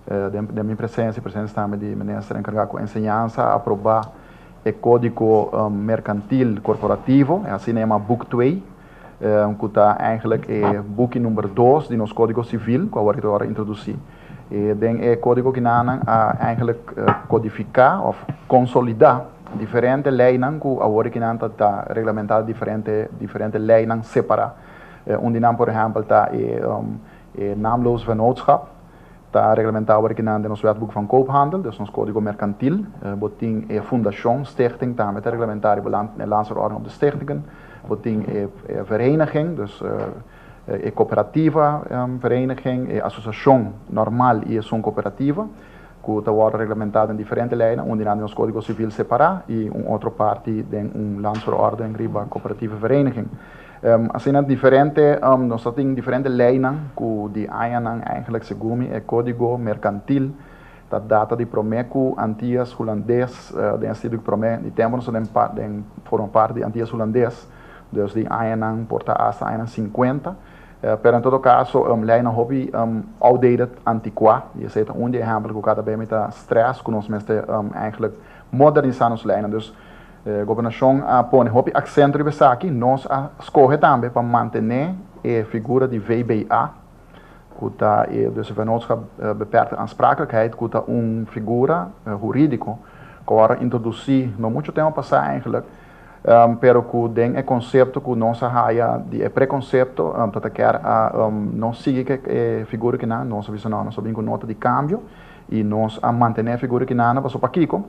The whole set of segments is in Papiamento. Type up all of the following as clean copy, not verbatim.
Den mi presencia, presencia tambe di minister encarga cu enseñansa, a aproba e Codigo Mercantil Corporativo, e asina yama Boek 2, cu ta eigenlijk e buki number 2 di nos Codigo Civil cu awor ta worde introduci. Den e codigo kinanan a eigenlijk codifica of consolida diferente leynan cu awor kinan ta reglamenta diferente diferente leynan separa. Un di nan, por ehempel, ta e naamloos vennootschap, ta reglamenta awor kinan den nos Wetboek van Koophandel, dus nos Codigo Mercantil. Bo tin e fundacion, stichting, tambe ta reglamenta riba e Landsverordening op de Stichtingen. Bo tin e vereniging, dus e cooperativa vereniging, e asociacion normal y esun cooperativa, cu ta wordo reglamenta den diferente leynan, un di nan den nos Codigo Civil separa y un otro parti den un Landsverordening riba cooperativa vereniging. Asina diferente, nos ta tin diferente leynan cu di añanan eigenlijk segun mi e Codigo Mercantil ta data di prome cu Antillas Hulandes, den e sentido cu prome di tempo nos ta den den forma parti di Antillas Hulandes, dus di añanan por ta hasta añanan 50. Pero en todo caso leynan hopi outdated, anticua, y esey ta un di e ehempel cu cada bes mi ta stress cu nos mester eigenlijk modernisa nos leynan. Dus Gobernacion a pone hopi accento riba esaki. Nos a scoge tambe pa mantene e figura di VBA, cu ta e dus Vennootschap Beperkte Aansprakelijkheid, cu ta un figura huridico cu a worde introduci no mucho tempo pasa eigenlijk, pero cu den e concepto cu nos a haya di e preconcepto ta ta kier a no sigui cu e figura kinan. Nos a bisa no, nos a bin cu nota di cambio y nos a mantene e figura kinan. Pasobra pakico?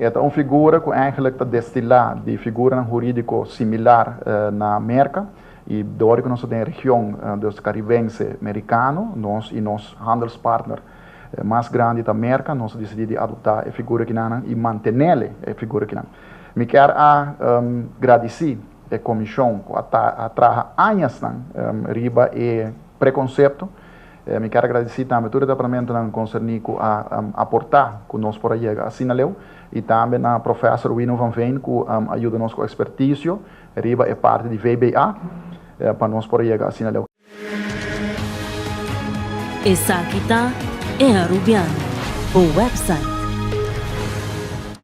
E ta un figura cu eigenlijk ta destila di figuranan huridico similar na Merca y door cu nos ta den region, dus Caribense Mericano, nos y nos handelspartner mas grandi ta Merca, nos a dicidi di adopta e figura kinan y mantenele e figura kinan. Mi kier a gradici e comision cu a traha añasnan riba e preconcepto. Mi kier a gradici tambe tur e departamentonan concerni cu a aporta cu nos por a yega asina leu y tambe na Professor Wino van Veen cu a yuda nos cu experticio riba e parti di VBA pa nos por a yega asina leu. Esaki ta E Arubiano, bo website.